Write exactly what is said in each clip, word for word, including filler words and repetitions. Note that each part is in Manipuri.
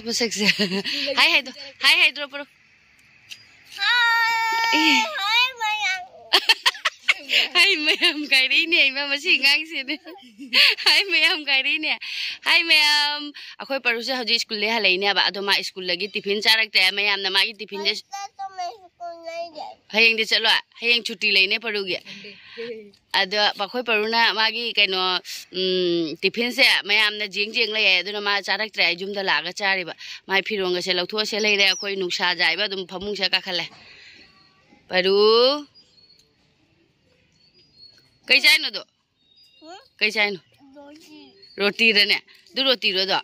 ꯃꯁꯛꯁꯦ꯫ ꯍꯥꯏ ꯍꯥꯏꯗꯣ, ꯍꯥꯏ ꯍꯥꯏꯗ꯭ꯔꯣ ꯄꯔꯨ? ꯍꯥꯏ ꯃꯌꯥꯝ꯫ ꯍꯥꯏ ꯃꯌꯥꯝ ꯀꯥꯏꯔꯛꯏꯅꯦ ꯏꯃꯥ, ꯃꯁꯤ ꯑꯉꯥꯡꯁꯤꯅꯦ꯫ ꯍꯥꯏ ꯃꯌꯥꯝ ꯀꯥꯏꯔꯛꯏꯅꯦ꯫ ꯍꯥꯏ ꯃꯌꯥꯝ꯫ ꯑꯩꯈꯣꯏ ꯄꯔꯨꯁꯦ ꯍꯧꯖꯤꯛ ꯁ꯭ꯀꯨꯜꯗꯩ ꯍꯜꯂꯛꯏꯅꯦꯕ, ꯑꯗꯣ ꯃꯥ ꯁ꯭ꯀꯨꯜꯗꯒꯤ ꯇꯤꯐꯤꯟ ꯆꯥꯔꯛꯇ꯭ꯔꯦ꯫ ꯃꯌꯥꯝꯅ ꯃꯥꯒꯤ ꯇꯤꯐꯤꯟꯁꯦ ꯍꯌꯦꯡꯗꯤ ꯆꯠꯂꯣ꯫ ꯍꯌꯦꯡ ꯁꯨꯇꯤ ꯂꯩꯅꯦ ꯄꯔꯨꯒꯤ꯫ ꯑꯗꯣ ꯑꯩꯈꯣꯏ ꯄꯔꯨꯅ ꯃꯥꯒꯤ ꯀꯩꯅꯣ, ꯎꯝ, ꯇꯤꯐꯤꯟꯁꯦ ꯃꯌꯥꯝꯅ ꯖꯦꯡ ꯖꯦꯡ ꯂꯩ ꯍꯥꯏ, ꯑꯗꯨꯅ ꯃꯥ ꯆꯥꯔꯛꯇ꯭ꯔꯦ꯫ ꯑꯩ ꯌꯨꯝꯗ ꯂꯥꯛꯑꯒ ꯆꯥꯔꯤꯕ꯫ ꯃꯥꯏ ꯐꯤꯔꯣꯟꯒꯁꯦ ꯂꯧꯊꯣꯛꯑꯁꯦ ꯂꯩꯔꯦ꯫ ꯑꯩꯈꯣꯏ ꯅꯨꯡꯁꯥ ꯌꯥꯏꯕ ꯑꯗꯨꯝ ꯐꯃꯨꯡꯁꯦ ꯀꯥꯈꯠꯂꯦ꯫ ꯄꯔꯨ꯫ ꯀꯩ ꯆꯥꯏꯅꯣꯗꯣ? ꯀꯩ ꯆꯥꯏꯅꯣ? ꯔꯣꯇꯤꯔꯅꯦ? ꯑꯗꯨ ꯔꯣꯇꯤꯔꯣ ꯑꯗꯣ?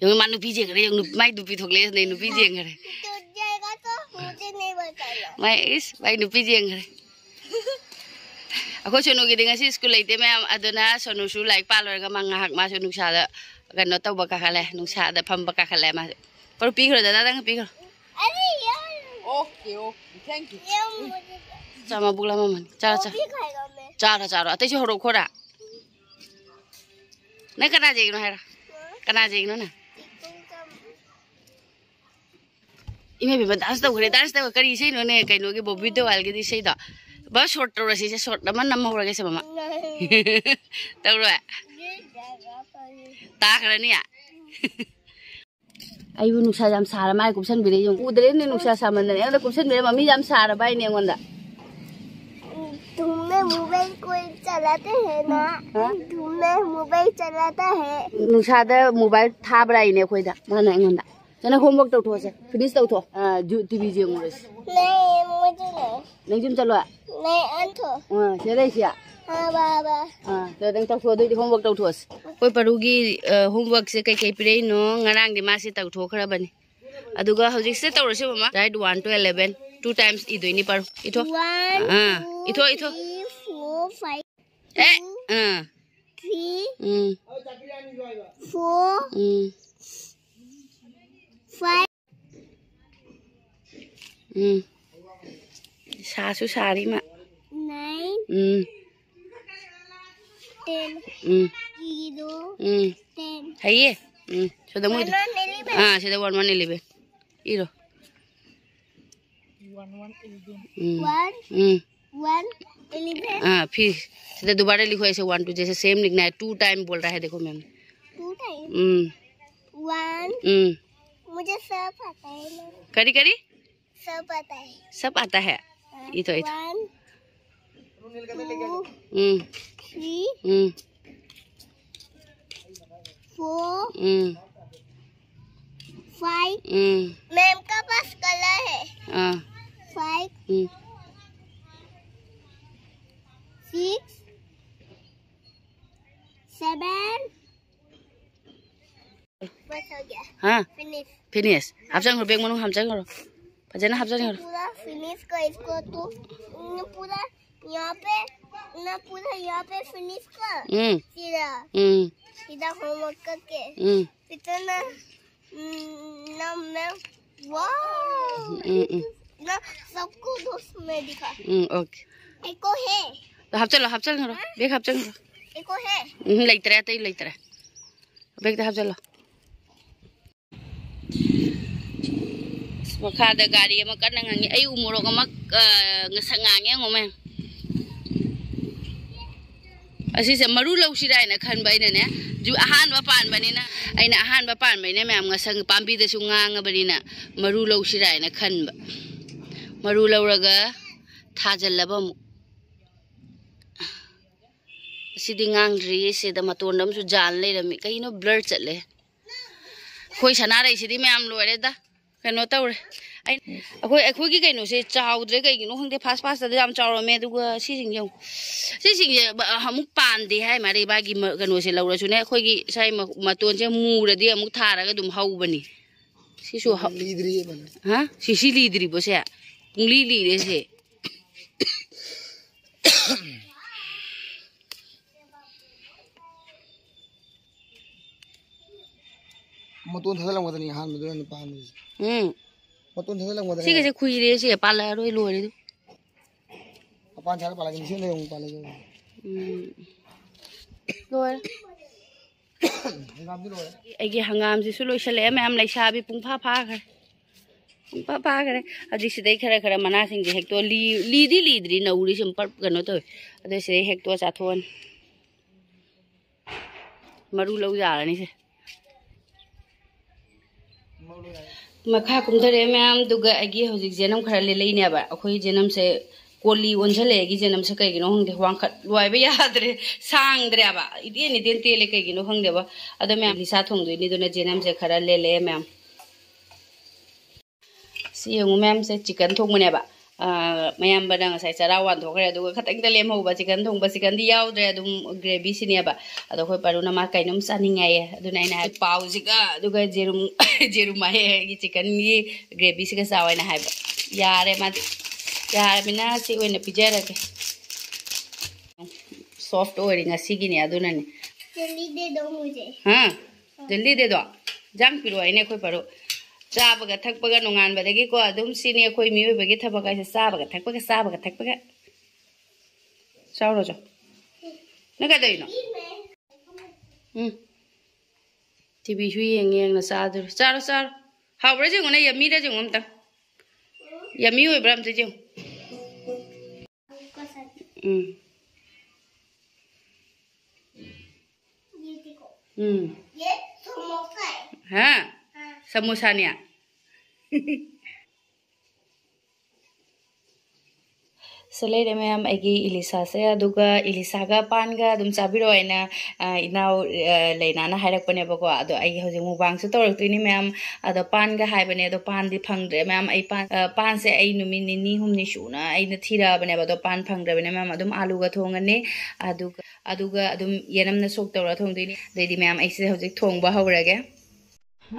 ꯌꯦꯡꯉꯨ, ꯃꯥ ꯅꯨꯄꯤ ꯆꯦꯟꯈ꯭ꯔꯦ, ꯌꯦꯡꯉꯨ, ꯃꯥꯏ ꯅꯨꯄꯤ ꯊꯣꯛꯂꯛꯑꯦ, ꯅꯨꯄꯤ ꯆꯦꯟꯈ꯭ꯔꯦ꯫ ꯃꯥꯏ, ꯏꯁ, ꯃꯥꯏ ꯅꯨꯄꯤ ꯆꯦꯟꯈ꯭ꯔꯦ꯫ ꯑꯩꯈꯣꯏ ꯁꯣꯅꯨꯒꯤꯗꯤ ꯉꯁꯤ ꯁ꯭ꯀꯨꯜ ꯂꯩꯇꯦ ꯃꯌꯥꯝ, ꯑꯗꯨꯅ ꯁꯣꯅꯨꯁꯨ ꯂꯥꯏꯔꯤꯛ ꯄꯥ ꯂꯣꯏꯔꯒ ꯃꯥ ꯉꯥꯏꯍꯥꯛ ꯃꯥꯁꯨ ꯅꯨꯡꯁꯥꯗ ꯀꯩꯅꯣ ꯇꯧꯕ ꯀꯥꯈꯠꯂꯦ, ꯅꯨꯡꯁꯥꯗ ꯐꯝꯕ ꯀꯥꯈꯠꯂꯦ ꯃꯥꯁꯨ꯫ ꯄꯔꯨ ꯄꯤꯈ꯭ꯔꯣ, ꯗꯗꯥ ꯅꯪ ꯄꯤꯈ꯭ꯔꯣ꯫ Okay, okay, thank you. ꯆꯥ ꯃꯕꯨꯛ ꯂꯥꯝꯃꯝꯃꯅꯤ꯫ ꯆꯥꯔꯣ, ꯆꯥ꯫ ꯆꯥꯔꯣ, ꯆꯥꯔꯣ꯫ ꯑꯇꯩꯁꯨ ꯍꯧꯔꯛꯈꯣꯔꯥ? ꯅꯪ ꯀꯅꯥ ꯆꯦꯒꯤꯅꯣ ꯍꯥꯏꯔꯣ? ꯀꯅꯥ ꯆꯦꯒꯤꯅꯣ ꯅꯪ? ꯏꯃꯥ ꯏꯕꯦꯝꯃ, dance ꯇꯧꯈ꯭ꯔꯦ, dance ꯇꯧꯈ꯭ꯔꯦ꯫ ꯀꯔꯤ ꯏꯁꯩꯅꯣꯅꯦ? ꯀꯩꯅꯣꯒꯤ ꯕꯣꯕꯤ ꯗꯦꯋꯥꯜꯒꯤꯗꯤ ꯏꯁꯩꯗꯣ꯫ ꯕꯥ, short ꯇꯧꯔꯁꯤꯁꯦ, short ꯑꯃ ꯅꯝꯍꯧꯔꯒꯦꯁꯦ ꯃꯃꯥ꯫ ꯇꯧꯔꯣꯏ? ꯇꯥꯈ꯭ꯔꯅꯤ? ꯑꯩꯕꯨ ꯅꯨꯡꯁꯥ ꯌꯥꯝ ꯁꯥꯔ ꯃꯥꯏ ꯀꯨꯞꯁꯟꯕꯤꯔꯦ ꯌꯦꯡꯉꯨ꯫ ꯎꯗ꯭ꯔꯦꯅꯦ ꯅꯨꯡꯁꯥ ꯁꯥꯃꯟꯗꯅ꯫ ꯑꯩꯉꯣꯟꯗ ꯀꯨꯞꯁꯟꯕꯤꯔꯦ, ꯃꯃꯤ ꯌꯥꯝ ꯁꯥꯔꯕ ꯍꯥꯏꯅꯦ ꯑꯩꯉꯣꯟꯗ꯫ तुम्हें मोबाइल कोई चलाते हैं ना? हाँ? तुम्हें मोबाइल चलाता है? ꯅꯨꯡꯁꯥꯗ mobile ꯊꯥꯕ꯭ꯔꯥ ꯍꯥꯏꯅꯦ ꯑꯩꯈꯣꯏꯗ, ꯃꯥꯅ ꯑꯩꯉꯣꯟꯗ꯫ ꯆꯅ homework ꯇꯧꯊꯣꯛꯑꯁꯦ, finish ꯇꯧꯊꯣꯛꯑꯣ꯫ ꯑꯥ, ꯖꯨ-, ꯇꯤꯚꯤ ꯌꯦꯡꯉꯨꯔꯁꯤ꯫ नहीं, मुझे नहीं। ꯅꯪ ꯌꯨꯝ ꯆꯠꯂꯣ? नहीं, अंत हो। ꯑꯥ, ꯁꯤꯗ ꯂꯩꯁꯤ? हाँ, बाबा। ꯑꯥ, ꯁꯤꯗ ꯅꯪ ꯇꯧꯊꯣꯛꯑꯣ, ꯑꯗꯨꯑꯣꯏꯗꯤ homework ꯇꯧꯊꯣꯛꯑꯁꯤ꯫ ꯑꯩꯈꯣꯏ ꯄꯔꯨꯒꯤ, ꯑ, homeworkꯁꯦ ꯀꯩꯀꯩ ꯄꯤꯔꯛꯏꯅꯣ? ꯉꯔꯥꯡꯗꯤ ꯃꯥꯁꯦ ꯇꯧꯊꯣꯛꯈ꯭ꯔꯕꯅꯤ꯫ ꯑꯗꯨꯒ ꯍꯧꯖꯤꯛꯁꯦ ꯇꯧꯔꯁꯤ ꯃꯃꯥ꯫ Write one to eleven, two times ꯏꯗꯣꯏꯅꯤ ꯄꯔꯨ꯫ ꯏꯊꯣ꯫ One, ah, two, ꯏꯊꯣ, ꯏꯊꯣ꯫ Three, four, five, A, two, ah. Three, um. Four, um. Five, ꯎꯝ꯫ ꯁꯥꯁꯨ ꯁꯥꯔꯤ ꯃꯥ꯫ Nine, ꯎꯝ꯫ Ten, ꯎꯝ꯫ Zero, ꯎꯝ. Ten. ꯍꯩꯌꯦ. ꯎꯝ. ꯁꯤꯗ ꯃꯣꯏꯗꯣ. One, one, eleven. ꯑꯥ, ꯁꯤꯗ one, one, eleven. ꯏꯔꯣ. One, one, eleven. ꯎꯝ. One, ꯎꯝ. One, eleven. हाँ, फिर सीधा दोबारा लिखो ऐसे, वन टू, जैसे सेम लिखना है। टू टाइम बोल रहा है, देखो मैम। Two time? हम्म। One. हम्म। मुझे सब आता है ना। करी करी? सब आता है। सब आता है? हाँ, ये तो, ये तो। One, two, हम्म। Three, हम्म। Four, हम्म। Five. हम्म। मैम का पास कलर है। हाँ। Five. हम्म। Six. Seven. बस हो गया। हाँ। Finish. Finish. ꯍꯥꯞꯆꯟꯈ꯭ꯔꯣ, ꯕꯦꯒ ꯃꯅꯨꯡ ꯍꯥꯞꯆꯟꯈ꯭ꯔꯣ꯫ ꯐꯖꯅ ꯍꯥꯞꯆꯟꯈ꯭ꯔꯣ꯫ पूरा finish कर इसको तो। पूरा यहाँ पे ना, पूरा यहाँ पे finish कर। हम्म। सीधा। हम्म। सीधा होमवर्क करके। हम्म। फिर तो ना, हम्म, ना मैं, वाओ। हम्म, हम्म। ना सबको दोस्त में दिखा। हम्म, ओके। एक को है। ꯍꯥꯞꯆꯜꯂꯣ, ꯍꯥꯞꯆꯟꯈ꯭ꯔꯣ꯫ ꯕꯦꯒ ꯍꯥꯞꯆꯟꯈ꯭ꯔꯣ꯫ एक को है। ꯎꯝ, ꯂꯩꯇ꯭ꯔꯦ, ꯑꯇꯩ ꯂꯩꯇ꯭ꯔꯦ꯫ ꯕꯦꯒꯇ ꯍꯥꯞꯆꯜꯂꯣ꯫ ꯑꯁ, ꯃꯈꯥꯗ ꯒꯥꯔꯤ ꯑꯃ ꯀꯟꯅ ꯉꯪꯉꯤ꯫ ꯑꯩ ꯎ ꯃꯣꯔꯣꯛ ꯑꯃ, ꯑ, ꯉꯁꯛ ꯉꯥꯡꯉꯦ ꯌꯦꯡꯉꯣ ꯃꯌꯥꯝ꯫ ꯑꯁꯤꯁꯦ ꯃꯔꯨ ꯂꯧꯁꯤꯔꯥ ꯍꯥꯏꯅ ꯈꯟꯕ ꯑꯩꯅꯅꯦ꯫ ꯖꯨ-, ꯑꯍꯥꯟꯕ ꯄꯥꯟꯕꯅꯤꯅ, ꯑꯩꯅ ꯑꯍꯥꯟꯕ ꯄꯥꯟꯕꯅꯤꯅ ꯃꯌꯥꯝ ꯉꯁꯪ ꯄꯥꯝꯕꯤꯗꯁꯨ ꯉꯥꯡꯉꯕꯅꯤꯅ ꯃꯔꯨ ꯂꯧꯁꯤꯔꯥ ꯍꯥꯏꯅ ꯈꯟꯕ꯫ ꯃꯔꯨ ꯂꯧꯔꯒ ꯊꯥꯖꯜꯂꯕ ꯑꯃꯨꯛ꯫ ꯑꯁꯤꯗꯤ ꯉꯥꯡꯗ꯭ꯔꯤ, ꯁꯤꯗ ꯃꯇꯣꯟꯗ ꯑꯃꯁꯨ ꯖꯥꯟ ꯂꯩꯔꯝꯃꯤ꯫ ꯀꯩꯅꯣ blur ꯆꯠꯂꯦ? ꯑꯩꯈꯣꯏ ꯁꯅꯥꯔꯩꯁꯤꯗꯤ ꯃꯌꯥꯝ ꯂꯣꯏꯔꯦꯗ꯫ ꯀꯩꯅꯣ ꯇꯧꯔꯦ꯫ ꯑꯩ, ꯑꯩꯈꯣꯏ, ꯑꯩꯈꯣꯏꯒꯤ ꯀꯩꯅꯣꯁꯦ ꯆꯥꯎꯗ꯭ꯔꯦ, ꯀꯩꯒꯤꯅꯣ ꯈꯪꯗꯦ꯫ ꯐꯥꯁ ꯐꯥꯁꯇꯗꯤ ꯌꯥꯝ ꯆꯥꯎꯔꯝꯃꯦ, ꯑꯗꯨꯒ ꯁꯤꯁꯤꯡꯁꯦ ꯌꯦꯡꯉꯨ꯫ ꯁꯤꯁꯤꯡꯁꯦ ꯕ-, ꯑꯃꯨꯛ ꯄꯥꯟꯗꯦ ꯍꯥꯏ ꯃꯥꯜꯂꯦ꯫ ꯃꯥꯒꯤ ꯃ-, ꯀꯩꯅꯣꯁꯦ ꯂꯧꯔꯁꯨꯅꯦ, ꯑꯩꯈꯣꯏꯒꯤ ꯁ꯭ꯋꯥꯏ ꯃ-, ꯃꯇꯣꯟꯁꯦ ꯃꯨꯔꯗꯤ ꯑꯃꯨꯛ ꯊꯥꯔꯒ ꯑꯗꯨꯝ ꯍꯧꯕꯅꯤ꯫ ꯁꯤꯁꯨ ꯍꯧ-, ꯂꯤꯗ꯭ꯔꯤꯌꯦ ꯃꯥꯅ꯫ ꯍꯥ? ꯁꯤ, ꯁꯤ ꯂꯤꯗ꯭ꯔꯤꯕꯣ ꯁꯦ? ꯄꯨꯡꯂꯤ ꯂꯤꯔꯦ ꯁꯦ꯫ ꯃꯇꯣꯟ ꯊꯥꯗꯔꯝꯒꯗꯅꯤ ꯑꯍꯥꯟꯕꯗ ꯑꯣꯏꯅ ꯄꯥꯟꯕꯁꯦ꯫ ꯎꯝ꯫ ꯃꯇꯣꯟ ꯊꯥꯗꯔꯝꯒꯗꯅꯤ꯫ ꯁꯤꯒꯁꯦ ꯈꯨꯏꯔꯦ, ꯁꯤ ꯄꯥꯜꯂꯛꯑꯔꯣꯏ, ꯂꯣꯏꯔꯦ ꯑꯗꯨ꯫ ꯃꯄꯥꯟ ꯁꯥꯔ ꯄꯥꯜꯂꯛꯀꯅꯤ, ꯁꯤ ꯂꯩꯔꯣꯡ ꯄꯥꯜꯂꯛꯀꯅꯤ꯫ ꯎꯝ꯫ ꯂꯣꯏꯔꯦ꯫ ꯍꯪꯒꯥꯝꯗꯤ ꯂꯣꯏꯔꯦ꯫ ꯑꯩꯒꯤ ꯍꯪꯒꯥꯝꯁꯤꯁꯨ ꯂꯣꯏꯁꯤꯜꯂꯛꯑꯦ ꯃꯌꯥꯝ, ꯂꯩꯁꯥꯕꯤ ꯄꯨꯡꯐꯥ ꯐꯥꯈ꯭ꯔꯦ꯫ ꯄꯨꯡꯐꯥ ꯐꯥꯈ꯭ꯔꯦ꯫ ꯍꯧꯖꯤꯛ ꯁꯤꯗꯩ ꯈꯔ ꯈꯔ ꯃꯅꯥꯁꯤꯡꯁꯦ ꯍꯦꯛꯇꯣꯛꯑ, ꯂꯤ-, ꯂꯤꯗꯤ ꯂꯤꯗ꯭ꯔꯤ, ꯅꯧꯔꯤ, ꯁꯨꯝ ꯄꯠ ꯀꯩꯅꯣ ꯇꯧꯋꯦ꯫ ꯑꯗꯣ ꯁꯤꯗꯩ ꯍꯦꯛꯇꯣꯛꯑ ꯆꯥꯊꯣꯛꯑꯅꯤ꯫ ꯃꯔꯨ ꯂꯧ ꯌꯥꯔꯅꯤꯁꯦ꯫ ꯃꯈꯥ ꯀꯨꯝꯊꯔꯛꯑꯦ ꯃꯌꯥꯝ꯫ ꯑꯗꯨꯒ ꯑꯩꯒꯤ ꯍꯧꯖꯤꯛ ꯖꯦꯅꯝ ꯈꯔ ꯂꯦꯜꯂꯛꯏꯅꯦꯕ꯫ ꯑꯩꯈꯣꯏ ꯖꯦꯅꯝꯁꯦ ꯀꯣꯂꯤ ꯑꯣꯟꯁꯤꯜꯂꯛꯑꯦ꯫ ꯑꯩꯒꯤ ꯖꯦꯅꯝꯁꯦ ꯀꯩꯒꯤꯅꯣ ꯈꯪꯗꯦ, ꯋꯥꯡꯈꯠ ꯂꯣꯏꯕ ꯌꯥꯗ꯭ꯔꯦ, ꯁꯥꯡꯗ꯭ꯔꯦꯕ, ꯏꯇꯦꯟ ꯏꯇꯦꯟ ꯇꯦꯜꯂꯦ꯫ ꯀꯩꯒꯤꯅꯣ ꯈꯪꯗꯦꯕ꯫ ꯑꯗꯣ ꯃꯌꯥꯝ ꯂꯤꯁꯥ ꯊꯣꯡꯗꯣꯏꯅꯤ, ꯑꯗꯨꯅ ꯖꯦꯅꯝꯁꯦ ꯈꯔ ꯂꯦꯜꯂꯛꯑꯦ ꯃꯌꯥꯝ꯫ ꯁꯤ ꯌꯦꯡꯉꯨ ꯃꯌꯥꯝꯁꯦ, ꯆꯤꯀꯟ ꯊꯣꯡꯕꯅꯦꯕ꯫ ꯑ, ꯃꯌꯥꯝꯕꯅ ꯉꯁꯥꯏ ꯆꯔꯥ ꯋꯥꯟꯊꯣꯛꯈ꯭ꯔꯦ, ꯑꯗꯨꯒ ꯈꯇꯪꯗ ꯂꯦꯝꯍꯧꯕ ꯆꯤꯀꯟ ꯊꯣꯡꯕ, ꯆꯤꯀꯟꯗꯤ ꯌꯥꯎꯗ꯭ꯔꯦ, ꯑꯗꯨꯝ ꯒ꯭ꯔꯦꯚꯤꯁꯤꯅꯦꯕ꯫ ꯑꯗꯣ ꯑꯩꯈꯣꯏ ꯄꯥꯔꯨꯅ ꯃꯥ ꯀꯩꯅꯣꯝ ꯆꯥꯅꯤꯡꯉꯦ ꯍꯥꯏꯌꯦ, ꯑꯗꯨꯅ ꯑꯩꯅ ꯍꯥꯏ-, ꯄꯥꯎꯁꯤꯒ, ꯑꯗꯨꯒ ꯖꯦꯔꯨꯝ, ꯖꯦꯔꯨꯝ ꯍꯥꯏꯌꯦ, ꯑꯩꯒꯤ ꯆꯤꯀꯟꯒꯤ ꯒ꯭ꯔꯦꯚꯤꯁꯤꯒ ꯆꯥꯎ ꯍꯥꯏꯅ ꯍꯥꯏꯕ꯫ ꯌꯥꯔꯦ ꯃꯥꯗꯤ, ꯌꯥꯔꯃꯤꯅ ꯁꯤ ꯑꯣꯏꯅ ꯄꯤꯖꯔꯒꯦ꯫ ꯁꯣꯐ ꯑꯣꯏꯔꯦ ꯉꯁꯤꯒꯤꯅꯦ, ꯑꯗꯨꯅꯅꯦ꯫ जल्दी दे दो मुझे। ꯍꯥ? ꯖꯜꯗꯤ ꯗꯦꯗꯣ? ꯏꯟꯖꯥꯡ ꯄꯤꯔꯛꯑꯣ ꯍꯥꯏꯅꯦ ꯑꯩꯈꯣꯏ ꯄꯥꯔꯨ꯫ ꯆꯥꯕꯒ ꯊꯛꯄꯒ ꯅꯣꯡꯉꯥꯟꯕꯗꯒꯤꯀꯣ ꯑꯗꯨꯝ ꯁꯤꯅꯤ ꯑꯩꯈꯣꯏ ꯃꯤꯑꯣꯏꯕꯒꯤ ꯊꯕꯛ ꯍꯥꯏꯁꯦ, ꯆꯥꯕꯒ ꯊꯛꯄꯒ, ꯆꯥꯕꯒ ꯊꯛꯄꯒ꯫ ꯆꯥꯎꯔꯣ, ꯆꯥꯎ꯫ ꯅꯪ ꯀꯩꯗꯧꯔꯤꯅꯣ? ꯎꯝ꯫ ꯇꯤꯚꯤꯁꯨ ꯌꯦꯡ ꯌꯦꯡꯅ ꯆꯥꯗꯣꯔꯤ꯫ ꯆꯥꯔꯣ, ꯆꯥꯔꯣ꯫ ꯍꯥꯎꯕ꯭ꯔꯥ ꯌꯦꯡꯉꯨꯅꯦ, ꯌꯝꯃꯤꯔꯥ ꯌꯦꯡꯉꯨ ꯑꯝꯇꯪ꯫ ꯌꯝꯃꯤ ꯑꯣꯏꯕ꯭ꯔꯥ ꯑꯝꯇ ꯌꯦꯡꯉꯨ꯫ ꯎꯝ꯫ ये देखो। ꯎꯝ꯫ ये समोसा है। ꯍꯥ? ꯍꯥ꯫ ꯁꯃꯣꯁꯥꯅꯦ? ꯁꯤ ꯂꯩꯔꯦ ꯃꯌꯥꯝ, ꯑꯩꯒꯤ ꯏꯂꯤꯁꯥꯁꯦ꯫ ꯑꯗꯨꯒ ꯏꯂꯤꯁꯥꯒ ꯄꯥꯟꯒ ꯑꯗꯨꯝ ꯆꯥꯕꯤꯔꯣ ꯍꯥꯏꯅ, ꯑ, ꯏꯅꯥꯎ, ꯑ, ꯂꯩꯅꯥꯅ ꯍꯥꯏꯔꯛꯄꯅꯦꯕꯀꯣ꯫ ꯑꯗꯣ ꯑꯩ ꯍꯧꯖꯤꯛ ꯃꯨꯛꯕꯥꯡꯁꯨ ꯇꯧꯔꯛꯇꯣꯏꯅꯤ ꯃꯌꯥꯝ꯫ ꯑꯗꯣ ꯄꯥꯟꯒ ꯍꯥꯏꯕꯅꯦ, ꯑꯗꯣ ꯄꯥꯟꯗꯤ ꯐꯪꯗ꯭ꯔꯦ ꯃꯌꯥꯝ꯫ ꯑꯩ ꯄꯥꯟ, ꯑ, ꯄꯥꯟꯁꯦ ꯑꯩ ꯅꯨꯃꯤꯠ ꯅꯤꯅꯤ ꯍꯨꯝꯅꯤ ꯁꯨꯅ ꯑꯩꯅ ꯊꯤꯔꯛꯑꯕꯅꯦꯕ, ꯑꯗꯣ ꯄꯥꯟ ꯐꯪꯗ꯭ꯔꯕꯅꯤꯅ ꯃꯌꯥꯝ ꯑꯗꯨꯝ ꯑꯥꯂꯨꯒ ꯊꯣꯡꯉꯅꯤ꯫ ꯑꯗꯨꯒ, ꯑꯗꯨꯒ ꯑꯗꯨꯝ ꯌꯦꯅꯝꯅ ꯁꯣꯛ ꯇꯧꯔ ꯊꯣꯡꯗꯣꯏꯅꯤ꯫ ꯑꯗꯩꯗꯤ ꯃꯌꯥꯝ ꯑꯩꯁꯦ ꯍꯧꯖꯤꯛ ꯊꯣꯡꯕ ꯍꯧꯔꯒꯦ꯫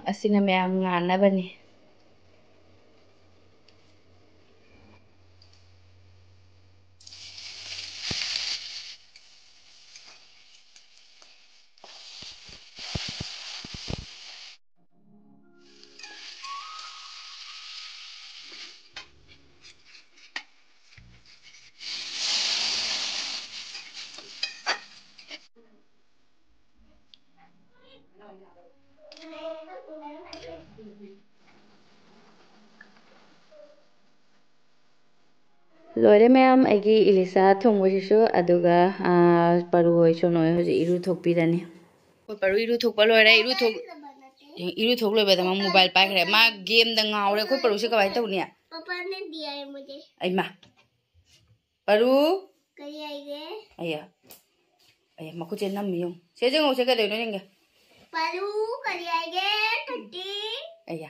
ꯑꯁꯤꯅ ꯃꯌꯥꯝ ꯉꯥꯟꯅꯕꯅꯤ꯫ ꯂꯣꯏꯔꯦ ꯃꯌꯥꯝ, ꯑꯩꯒꯤ ꯏꯂꯤꯁꯥ ꯊꯣꯡꯕꯁꯤꯁꯨ꯫ ꯑꯗꯨꯒ, ꯑꯥ, ꯄꯔꯨ ꯍꯣꯏ, ꯁꯣꯅꯣ ꯍꯣꯏ ꯍꯧꯖꯤꯛ ꯏꯔꯨ ꯊꯣꯛꯄꯤꯔꯅꯤ꯫ ꯑꯩꯈꯣꯏ ꯄꯔꯨ ꯏꯔꯨ ꯊꯣꯛꯄ ꯂꯣꯏꯔꯦ꯫ ꯏꯔꯨ ꯊꯣꯛ-, ꯏꯔꯨ ꯊꯣꯛ ꯂꯣꯏꯕꯗ ꯃꯥ ꯃꯣꯕꯥꯏꯜ ꯄꯥꯏꯈ꯭ꯔꯦ꯫ ꯃꯥ ꯒꯦꯝꯗ ꯉꯥꯎꯔꯦ꯫ ꯑꯩꯈꯣꯏ ꯄꯔꯨꯁꯦ ꯀꯃꯥꯏꯅ ꯇꯧꯅꯤ? पापा ने दिया है मुझे। ꯑꯩꯃ, ꯄꯔꯨ꯫ ꯀꯔꯤ ꯍꯥꯏꯒꯦ? ꯑꯌꯥ, ꯑꯌꯥ, ꯃꯈꯨꯠꯁꯦ ꯅꯝꯃꯤ ꯌꯦꯡꯉꯨ꯫ ꯁꯦ ꯌꯦꯡꯉꯨ, ꯁꯦ ꯀꯩꯗꯧꯅꯣ ꯌꯦꯡꯒꯦ꯫ ꯄꯔꯨ, ꯀꯔꯤ ꯍꯥꯏꯒꯦ? ꯊꯥꯔꯇꯤ꯫ ꯑꯌꯥ꯫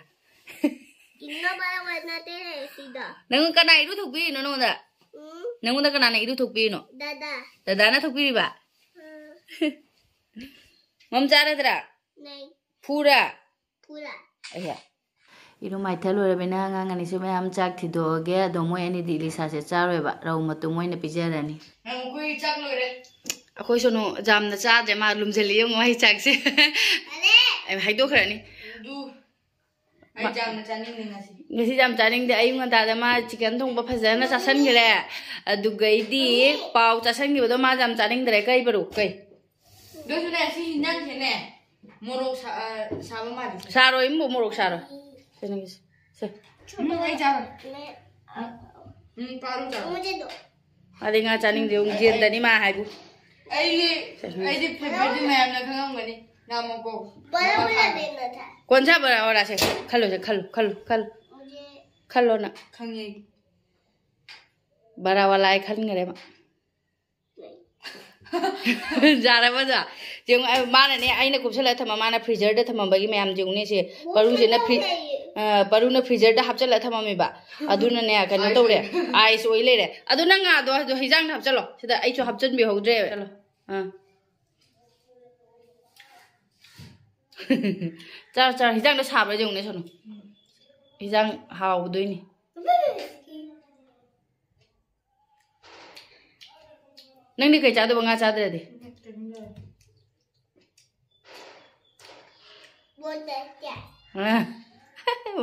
ꯏꯟꯅ ꯕꯥꯔ ꯋꯥ ꯅꯠꯇꯦ ꯁꯤꯗ꯫ ꯅꯪ ꯀꯅꯥ ꯏꯔꯨ ꯊꯣꯛꯄꯤꯔꯤꯅꯣ ꯅꯉꯣꯟꯗ? ꯎꯝ? ꯅꯪꯉꯣꯟꯗ ꯀꯅꯥꯅ ꯏꯔꯨ ꯊꯣꯛꯄꯤꯔꯤꯅꯣ? ꯗꯥꯗꯥ꯫ ꯗꯥꯗꯥꯅ ꯊꯣꯛꯄꯤꯔꯤꯕ? ꯎꯝ꯫ ꯃꯝ ꯆꯥꯔꯗ꯭ꯔꯥ? ꯅꯩ꯫ ꯐꯨꯔꯥ? ꯐꯨꯔꯥ꯫ ꯑꯌꯥ꯫ ꯏꯔꯨ ꯃꯥꯏꯊ ꯂꯣꯏꯔꯕꯅꯤꯅ ꯑꯉꯥꯡ ꯑꯅꯤꯁꯨ ꯃꯌꯥꯝ ꯆꯥꯛ ꯊꯤꯗꯣꯛꯑꯒꯦ꯫ ꯑꯗꯣ ꯃꯣꯏ ꯑꯅꯤꯗꯤ ꯏꯂꯤꯁꯥꯁꯦ ꯆꯥꯔꯣꯏꯕ, ꯔꯧ ꯃꯇꯨꯝ ꯑꯣꯏꯅ ꯄꯤꯖꯔꯅꯤ꯫ ꯑꯩꯈꯣꯏ ꯆꯥꯛ ꯂꯣꯏꯔꯦ꯫ ꯑꯩꯈꯣꯏ ꯁꯣꯅꯨ ꯌꯥꯝꯅ ꯆꯥꯗ꯭ꯔꯦ, ꯃꯥ ꯂꯨꯝꯁꯤꯜꯂꯤ ꯌꯦꯡꯉꯣ ꯑꯩ ꯆꯥꯛꯁꯦ꯫ ꯑꯩ ꯍꯥꯏꯗꯣꯛꯈ꯭ꯔꯅꯤ꯫ ꯑꯗꯨ ꯑꯩ ꯌꯥꯝꯅ ꯆꯥꯅꯤꯡꯗꯦ ꯉꯁꯤ꯫ ꯉꯁꯤ ꯌꯥꯝ ꯆꯥꯅꯤꯡꯗꯦ꯫ ꯑꯌꯨꯛ ꯉꯟꯇꯥꯗ ꯃꯥ ꯆꯤꯛꯀꯟ ꯊꯣꯡꯕ ꯐꯖꯅ ꯆꯥꯁꯟꯈ꯭ꯔꯦ꯫ ꯑꯗꯨꯒꯩꯗꯤ ꯄꯥꯎ ꯆꯥꯁꯟꯈꯤꯕꯗꯣ ꯃꯥ ꯌꯥꯝ ꯆꯥꯅꯤꯡꯗ꯭ꯔꯦ꯫ ꯀꯩ ꯄꯔꯨ? ꯀꯩ? ꯑꯗꯨꯁꯨꯅꯦ, ꯁꯤ ꯍꯤꯟꯖꯥꯡꯁꯦꯅꯦ, ꯃꯣꯔꯣꯛ ꯁꯥ-, ꯑ, ꯁꯥꯕ ꯃꯥꯜꯂꯤ꯫ ꯁꯥꯔꯣꯏ ꯏꯃꯨꯡꯕꯣꯛ, ꯃꯣꯔꯣꯛ ꯁꯥꯔꯣꯏ꯫ ꯁꯦ, ꯅꯪꯒꯤꯁꯦ꯫ ꯁꯦ꯫ ꯎꯝ, ꯑꯩ ꯆꯥꯔꯣꯏ꯫ ꯎꯝ, ꯄꯥꯔꯨ ꯆꯥꯔꯣꯏ꯫ ꯃꯥꯗꯤ ꯉꯥ ꯆꯥꯅꯤꯡꯗꯦ, ꯌꯦꯡꯉꯨ, ꯌꯦꯟꯗꯅꯤ ꯃꯥ ꯍꯥꯏꯕꯨ꯫ ꯑꯩꯒꯤ, ꯑꯩꯗꯤ ꯐꯦꯚꯔꯦꯠꯇꯤ ꯃꯌꯥꯝꯅ ꯈꯪꯉꯝꯒꯅꯤ꯫ ꯉꯥ ꯃꯀꯣꯛ꯫ ꯉꯥ ꯃꯈꯥꯗꯣ꯫ कौन सा बड़ा वाला से? ꯈꯜꯂꯣꯁꯦ, ꯈꯜꯂꯣ, ꯈꯜꯂꯣ, ꯈꯜꯂꯣ꯫ ꯈꯜꯂꯣ ꯅꯪ꯫ ꯈꯪꯉꯦ ꯑꯩ꯫ बड़ा वाला ꯑꯩ ꯈꯟꯈ꯭ꯔꯦꯕ꯫ ꯌꯥꯔꯕꯗꯣ? ꯌꯦꯡꯉꯨ, ꯑꯩ, ꯃꯥꯅꯅꯦ, ꯑꯩꯅ ꯀꯨꯞꯁꯜꯂꯒ ꯊꯝꯃ, ꯃꯥꯅ ꯐ꯭ꯔꯤꯖꯔꯗ ꯊꯝꯃꯝꯕꯒꯤ ꯃꯌꯥꯝ ꯌꯦꯡꯉꯨꯅꯦ ꯁꯦ꯫ ꯄꯔꯨꯁꯤꯅ ꯐ꯭ꯔꯤ-, ꯑ, ꯄꯔꯨꯅ ꯐ꯭ꯔꯤꯖꯔꯗ ꯍꯥꯞꯆꯜꯂ ꯊꯝꯃꯝꯃꯤꯕ꯫ ꯑꯗꯨꯅꯅꯦ, ꯀꯩꯅꯣ ꯇꯧꯔꯦ, ꯑꯥꯏꯁ ꯑꯣꯏ ꯂꯩꯔꯦ꯫ ꯑꯗꯨ ꯅꯪ ꯉꯥꯗꯣ ꯑꯗꯨ ꯍꯤꯟꯖꯥꯡꯗ ꯍꯥꯞꯆꯜꯂꯣ꯫ ꯁꯤꯗ ꯑꯩꯁꯨ ꯍꯥꯞꯆꯟꯕꯤꯍꯧꯗ꯭ꯔꯦ꯫ ꯆꯠꯂꯣ꯫ ꯑꯥ꯫ ꯆꯥꯔꯣ, ꯆꯥꯔꯣ꯫ ꯍꯤꯟꯖꯥꯡꯗꯣ ꯁꯥꯕ꯭ꯔꯥ ꯌꯦꯡꯉꯨꯅꯦ, ꯁꯣꯅꯨ꯫ ꯍꯤꯟꯖꯥꯡ ꯍꯥꯎꯗꯣꯏꯅꯤ꯫ ꯅꯪꯗꯤ ꯀꯩ ꯆꯥꯗꯧꯕ, ꯉꯥ ꯆꯥꯗ꯭ꯔꯗꯤ?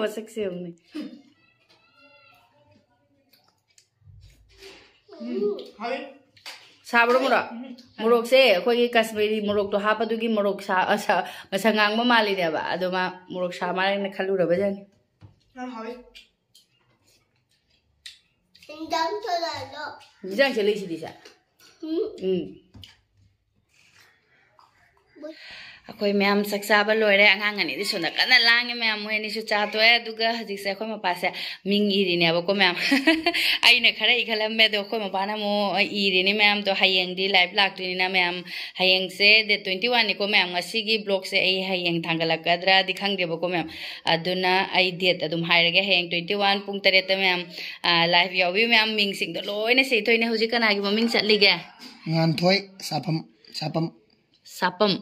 ꯃꯁꯛꯁꯦ ꯌꯦꯡꯉꯨꯅꯦ꯫ ꯎꯝ, ꯍꯥꯎꯋꯤ꯫ ꯁꯥꯕ꯭ꯔꯣ ꯃꯣꯔꯣꯛ? ꯃꯣꯔꯣꯛꯁꯦ ꯑꯩꯈꯣꯏꯒꯤ ꯀꯥꯁꯃꯤꯔꯤ ꯃꯣꯔꯣꯛꯇꯣ ꯍꯥꯞꯄꯗꯨꯒꯤ ꯃꯣꯔꯣꯛ ꯁꯥ-, ꯑ, ꯁꯥ-, ꯃꯁꯛ ꯉꯥꯡꯕ ꯃꯥꯜꯂꯤꯅꯦꯕ꯫ ꯑꯗꯣ ꯃꯥ ꯃꯣꯔꯣꯛ ꯁꯥ ꯃꯥꯜꯂꯦꯅ ꯈꯜꯂꯨꯔꯕꯖꯥꯠꯅꯤ꯫ ꯌꯥꯝ ꯍꯥꯎꯋꯤ꯫ ꯏꯟꯖꯥꯡ ꯊꯣꯡꯉꯛꯑꯅꯣ? ꯏꯟꯖꯥꯡꯁꯦ ꯂꯩꯁꯤꯗꯤ ꯁꯦ꯫ ꯎꯝ꯫ ꯎꯝ꯫ ꯑꯩꯈꯣꯏ ꯃꯌꯥꯝ ꯆꯥꯛ ꯆꯥꯕ ꯂꯣꯏꯔꯦ꯫ ꯑꯉꯥꯡ ꯑꯅꯤꯗꯤ ꯁꯣꯝꯗ ꯀꯟꯅ ꯂꯥꯡꯉꯦ ꯃꯌꯥꯝ꯫ ꯃꯣꯏ ꯑꯅꯤꯁꯨ ꯆꯥ ꯇꯣꯛꯑꯦ꯫ ꯑꯗꯨꯒ ꯍꯧꯖꯤꯛꯁꯦ ꯑꯩꯈꯣꯏ ꯃꯄꯥꯁꯦ ꯃꯤꯡ ꯏꯔꯤꯅꯦꯕꯀꯣ ꯃꯌꯥꯝ꯫ ꯑꯩꯅ ꯈꯔ ꯏꯈꯠꯂꯝꯃꯦ, ꯑꯗꯣ ꯑꯩꯈꯣꯏ ꯃꯄꯥꯅ ꯑꯃꯨꯛ ꯏꯔꯤꯅꯤ ꯃꯌꯥꯝꯗꯣ꯫ ꯍꯌꯦꯡꯗꯤ live ꯂꯥꯛꯇꯣꯏꯅꯤꯅ ꯃꯌꯥꯝ, ꯍꯌꯦꯡꯁꯦ date twenty one ꯅꯤꯀꯣ ꯃꯌꯥꯝ꯫ ꯉꯁꯤꯒꯤ vlogꯁꯦ ꯑꯩ ꯍꯌꯦꯡ ꯊꯥꯡꯒꯠꯂꯛꯀꯗ꯭ꯔꯥꯗꯤ ꯈꯪꯗꯦꯕꯀꯣ ꯃꯌꯥꯝ꯫ ꯑꯗꯨꯅ ꯑꯩ date ꯑꯗꯨꯝ ꯍꯥꯏꯔꯒꯦ, ꯍꯌꯦꯡ twenty one ꯄꯨꯡ ꯇꯔꯦꯠꯇ ꯃꯌꯥꯝ, ꯑ, live ꯌꯥꯎꯕꯤꯌꯨ ꯃꯌꯥꯝ꯫ ꯃꯤꯡꯁꯤꯡꯗꯣ ꯂꯣꯏꯅ ꯁꯤ ꯊꯣꯛꯏꯅꯦ꯫ ꯍꯧꯖꯤꯛ ꯀꯅꯥꯒꯤ ꯃꯃꯤꯡ ꯆꯠꯂꯤꯒꯦ? ꯉꯥꯟꯊꯣꯏ ꯁꯥꯐꯝ, ꯁꯥꯐꯝ꯫ ꯁꯥꯄꯝ꯫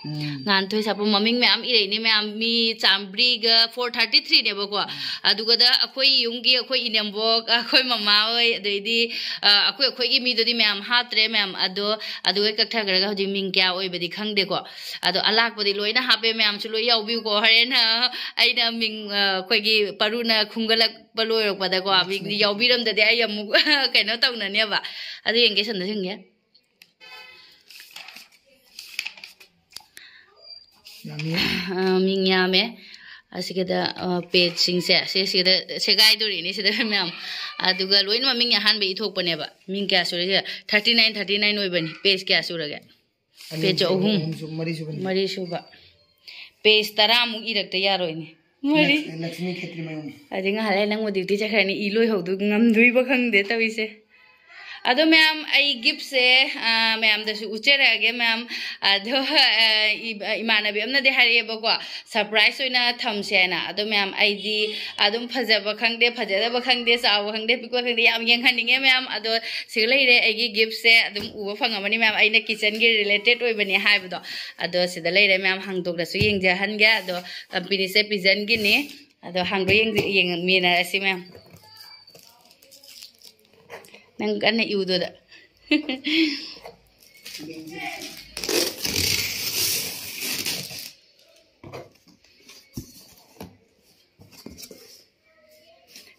ꯎꯝ꯫ ꯉꯥꯟꯊꯣꯏ ꯁꯥꯄꯝ ꯃꯃꯤꯡ ꯃꯌꯥꯝ ꯏꯔꯛꯏꯅꯦ ꯃꯌꯥꯝ꯫ ꯃꯤ ꯆꯥꯝꯃꯔꯤꯒ four thirty three ꯅꯦꯕꯀꯣ꯫ ꯑꯗꯨꯒꯗ ꯑꯩꯈꯣꯏ ꯌꯨꯝꯒꯤ ꯑꯩꯈꯣꯏ ꯏꯅꯦꯝꯕꯣꯛ, ꯑꯩꯈꯣꯏ ꯃꯃꯥ ꯍꯣꯏ, ꯑꯗꯩꯗꯤ, ꯑ, ꯑꯩꯈꯣꯏ, ꯑꯩꯈꯣꯏꯒꯤ ꯃꯤꯗꯨꯗꯤ ꯃꯌꯥꯝ ꯍꯥꯞꯇ꯭ꯔꯦ ꯃꯌꯥꯝ꯫ ꯑꯗꯣ, ꯑꯗꯨꯒ ꯀꯛꯊꯈ꯭ꯔꯒ ꯍꯧꯖꯤꯛ ꯃꯤꯡ ꯀꯌꯥ ꯑꯣꯏꯕꯗꯤ ꯈꯪꯗꯦꯀꯣ꯫ ꯑꯗꯣ ꯑꯂꯥꯛꯄꯗꯤ ꯂꯣꯏꯅ ꯍꯥꯞꯄꯦ ꯃꯌꯥꯝꯁꯨ ꯂꯣꯏ ꯌꯥꯎꯕꯤꯌꯨꯀꯣ꯫ ꯍꯣꯔꯦꯟ, ꯑ, ꯑꯩꯅ ꯃꯤꯡ, ꯑ, ꯑꯩꯈꯣꯏꯒꯤ ꯄꯔꯨꯅ ꯈꯨꯝꯒꯠꯂꯛꯄ ꯂꯣꯏꯔꯛꯄꯗꯀꯣ, ꯃꯤꯡ ꯌꯥꯎꯕꯤꯔꯝꯗꯗꯤ ꯑꯩ ꯑꯃꯨꯛ ꯀꯩꯅꯣ ꯇꯧꯅꯅꯦꯕ꯫ ꯑꯗꯨ ꯌꯦꯡꯒꯦ, ꯁꯟꯗ ꯁꯤꯡꯒꯦ꯫ ꯌꯥꯝꯃꯤ꯫ ꯑ, ꯃꯤꯡ ꯌꯥꯝꯃꯦ꯫ ꯑꯁꯤꯒꯤꯗ, ꯑ, pageꯁꯤꯡꯁꯦ, ꯁꯤꯁꯤꯗ ꯁꯦꯒꯥꯏꯗꯣꯔꯤꯅꯤ ꯁꯤꯗ ꯃꯌꯥꯝ꯫ ꯑꯗꯨꯒ ꯂꯣꯏꯅꯃꯛ ꯃꯤꯡ ꯑꯍꯥꯟꯕ ꯏꯊꯣꯛꯄꯅꯦꯕ꯫ ꯃꯤꯡ ꯀꯌꯥ ꯁꯨꯔꯦ ꯁꯤꯗ? Thirty nine, thirty nine ꯑꯣꯏꯕꯅꯤ꯫ Page ꯀꯌꯥ ꯁꯨꯔꯒꯦ? ꯑꯅꯤ, Page ꯑꯍꯨꯝ꯫ ꯑꯍꯨꯝ ꯁꯨ-, ꯃꯔꯤ ꯁꯨꯕꯅꯤ꯫ ꯃꯔꯤ ꯁꯨꯕ꯫ Page ꯇꯔꯥꯃꯨꯛ ꯏꯔꯛꯇ ꯌꯥꯔꯣꯏꯅꯦ꯫ ꯃꯔꯤ꯫ ꯂꯛ-, ꯂꯛꯁꯃꯤ ꯈꯦꯇ꯭ꯔꯤꯃꯌꯨꯝ꯫ ꯑꯗꯩ ꯉꯍꯥꯟ ꯂꯩ ꯅꯪꯕꯨ duty ꯆꯠꯈ꯭ꯔꯅꯤ, ꯏ ꯂꯣꯏꯍꯧꯗꯣꯏ ꯉꯝꯗꯣꯏꯕ ꯈꯪꯗꯦ ꯇꯧꯔꯤꯁꯦ꯫ ꯑꯗꯣ ꯃꯌꯥꯝ, ꯑꯩ giftꯁꯦ, ꯑ, ꯃꯌꯥꯝꯗꯁꯨ ꯎꯠꯆꯔꯛꯑꯒꯦ ꯃꯌꯥꯝ꯫ ꯑꯗꯣ, ꯑ, ꯏ-, ꯏꯃꯥꯟꯅꯕꯤ ꯑꯃꯅꯗꯤ ꯍꯥꯏꯔꯛꯑꯦꯕꯀꯣ, surprise ꯑꯣꯏꯅ ꯊꯝꯁꯦ ꯍꯥꯏꯅ꯫ ꯑꯗꯣ ꯃꯌꯥꯝ, ꯑꯩꯗꯤ ꯑꯗꯨꯝ ꯐꯖꯕ ꯈꯪꯗꯦ, ꯐꯖꯗꯕ ꯈꯪꯗꯦ, ꯆꯥꯎꯕ ꯈꯪꯗꯦ, ꯄꯤꯛꯄ ꯈꯪꯗꯦ, ꯌꯥꯝ ꯌꯦꯡꯍꯟꯅꯤꯡꯉꯦ ꯃꯌꯥꯝ꯫ ꯑꯗꯣ ꯁꯤꯗ ꯂꯩꯔꯦ ꯑꯩꯒꯤ giftꯁꯦ, ꯑꯗꯨꯝ ꯎꯕ ꯐꯪꯉꯝꯃꯅꯤ ꯃꯌꯥꯝ꯫ ꯑꯩꯅ kitchenꯒꯤ related ꯑꯣꯏꯕꯅꯦ ꯍꯥꯏꯕꯗꯣ꯫ ꯑꯗꯣ ꯁꯤꯗ ꯂꯩꯔꯦ ꯃꯌꯥꯝ, ꯍꯥꯡꯗꯣꯛꯂꯁꯨ ꯌꯦꯡꯖꯍꯟꯒꯦ꯫ ꯑꯗꯣ companyꯁꯦ ꯄꯤꯖꯟꯒꯤꯅꯤ꯫ ꯑꯗꯣ ꯍꯥꯡꯗꯣꯛ ꯌꯦꯡ-, ꯌꯦꯡꯃꯤꯟꯅꯔꯁꯤ ꯃꯌꯥꯝ꯫ ꯅꯪ ꯀꯟꯅ ꯏꯎꯗꯨꯗ꯫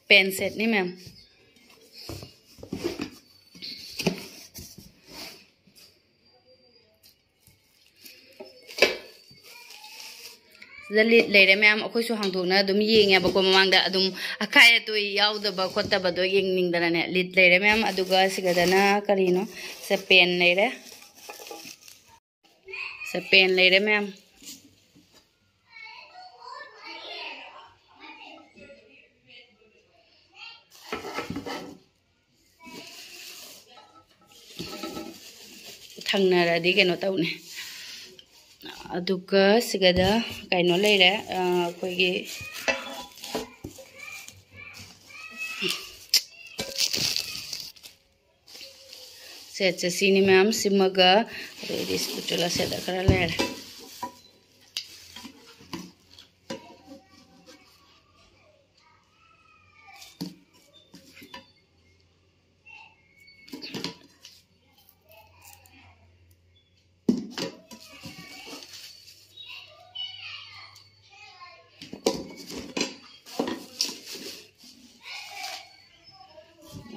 Pen setꯅꯤ ꯃꯌꯥꯝ꯫ ꯁꯤꯗ ꯂꯤꯠ ꯂꯩꯔꯦ ꯃꯌꯥꯝ꯫ ꯑꯩꯈꯣꯏꯁꯨ ꯍꯥꯡꯗꯣꯛꯅ ꯑꯗꯨꯝ ꯌꯦꯡꯉꯦꯕꯀꯣ, ꯃꯃꯥꯡꯗ ꯑꯗꯨꯝ ꯑꯀꯥꯏ ꯑꯇꯣꯏ ꯌꯥꯎꯗꯕ ꯈꯣꯠꯇꯕꯗꯣ ꯌꯦꯡꯅꯤꯡꯗꯅꯅꯦ꯫ ꯂꯤꯠ ꯂꯩꯔꯦ ꯃꯌꯥꯝ꯫ ꯑꯗꯨꯒ ꯁꯤꯒꯗꯅ ꯀꯔꯤꯅꯣ? ꯁꯦ, ꯄꯦꯟ ꯂꯩꯔꯦ꯫ ꯁꯦ, ꯄꯦꯟ ꯂꯩꯔꯦ ꯃꯌꯥꯝ꯫ ꯊꯪꯅꯔꯗꯤ ꯀꯩꯅꯣ ꯇꯧꯅꯤ꯫ ꯑꯗꯨꯒ ꯁꯤꯒꯗ ꯀꯩꯅꯣ ꯂꯩꯔꯦ, ꯑ, ꯑꯩꯈꯣꯏꯒꯤ ꯁꯦꯠꯁꯦ ꯁꯤꯅꯤ ꯃꯌꯥꯝ꯫ ꯁꯤꯃꯒ ꯑꯗꯩꯗꯤ ꯁ꯭ꯄꯦꯆꯨꯂꯥ ꯁꯦꯠꯇ ꯈꯔ ꯂꯩꯔꯦ꯫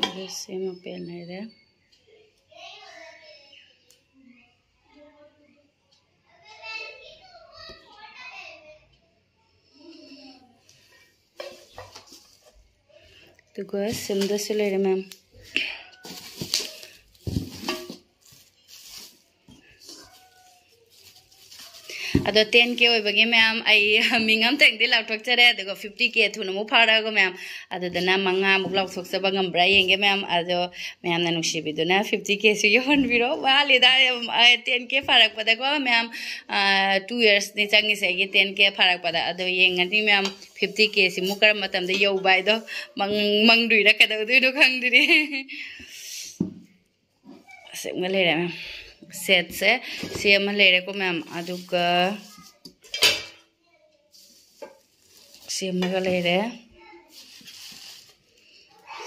ꯑꯗꯨ ꯁꯤꯃ ꯄꯦꯟ ꯂꯩꯔꯦ꯫ ꯑꯗꯨꯒ ꯁꯤꯝꯗꯁꯨ ꯂꯩꯔꯦ ꯃꯌꯥꯝ꯫ ꯑꯗꯣ ten K ꯑꯣꯏꯕꯒꯤ ꯃꯌꯥꯝ, ꯑꯩ ꯃꯤꯡ ꯑꯝꯇꯪꯗꯤ ꯂꯥꯎꯊꯣꯛꯆꯔꯦ, ꯑꯗꯨꯒ fifty K ꯊꯨꯅ ꯑꯃꯨꯛ ꯐꯥꯔꯛꯑꯒ ꯃꯌꯥꯝ, ꯑꯗꯨꯗꯅ ꯃꯉꯥꯃꯨꯛ ꯂꯥꯎꯊꯣꯛꯆꯕ ꯉꯝꯕ꯭ꯔꯥ ꯌꯦꯡꯒꯦ ꯃꯌꯥꯝ꯫ ꯑꯗꯣ ꯃꯌꯥꯝꯅ ꯅꯨꯡꯁꯤꯕꯤꯗꯨꯅ fifty Kꯁꯨ ꯌꯧꯍꯟꯕꯤꯔꯣ꯫ ꯋꯥꯠꯂꯤꯗ, ꯑ, ten K ꯐꯥꯔꯛꯄꯗꯀꯣ ꯃꯌꯥꯝ, ꯑ, two yearsꯅꯤ ꯆꯪꯉꯤꯁꯦ ꯑꯩꯒꯤ ten K ꯐꯥꯔꯛꯄꯗ꯫ ꯑꯗꯣ ꯌꯦꯡꯉꯅꯤ ꯃꯌꯥꯝ, fifty Kꯁꯤꯃꯨꯛ ꯀꯔꯝꯕ ꯃꯇꯝꯗ ꯌꯧꯕ ꯍꯥꯏꯗꯣ꯫ ꯃꯪ-, ꯃꯪꯗꯣꯏꯔꯥ ꯀꯩꯗꯧꯗꯣꯏꯅꯣ ꯈꯪꯗ꯭ꯔꯤ꯫ ꯑꯁꯤ ꯑꯃ ꯂꯩꯔꯦ ꯃꯌꯥꯝ꯫ ꯁꯦꯠꯁꯦ ꯁꯤ ꯑꯃ ꯂꯩꯔꯦꯀꯣ ꯃꯌꯥꯝ꯫ ꯑꯗꯨꯒ ꯁꯤ ꯑꯃꯒ ꯂꯩꯔꯦ꯫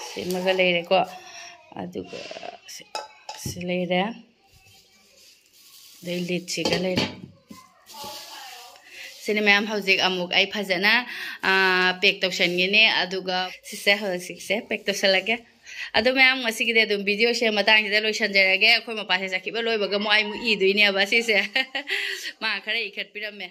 ꯁꯤ ꯑꯃꯒ ꯂꯩꯔꯦꯀꯣ꯫ ꯑꯗꯨꯒ ꯁꯤ, ꯁꯤ ꯂꯩꯔꯦ꯫ ꯑꯗꯩ ꯂꯤꯠꯁꯤꯒ ꯂꯩꯔꯦ꯫ ꯁꯤꯅꯤ ꯃꯌꯥꯝ, ꯍꯧꯖꯤꯛ ꯑꯃꯨꯛ ꯑꯩ ꯐꯖꯅ, ꯑꯥ, pack ꯇꯧꯁꯟꯒꯅꯤ꯫ ꯑꯗꯨꯒ ꯁꯤꯁꯦ ꯍꯧꯖꯤꯛꯁꯦ pack ꯇꯧꯁꯜꯂꯒꯦ꯫ ꯑꯗꯣ ꯃꯌꯥꯝ, ꯉꯁꯤꯒꯤꯗꯤ ꯑꯗꯨꯝ videoꯁꯦ ꯃꯇꯥꯡꯁꯤꯗ ꯂꯣꯏꯁꯟꯖꯔꯒꯦ꯫ ꯑꯩꯈꯣꯏ ꯃꯄꯥꯁꯦ ꯆꯠꯈꯤꯕ ꯂꯣꯏꯕꯒ ꯑꯃꯨꯛ ꯑꯩ ꯑꯃꯨꯛ ꯏꯗꯣꯏꯅꯦꯕ ꯁꯤꯁꯦ꯫ ꯃꯥ ꯈꯔ ꯏꯈꯠꯄꯤꯔꯝꯃꯦ꯫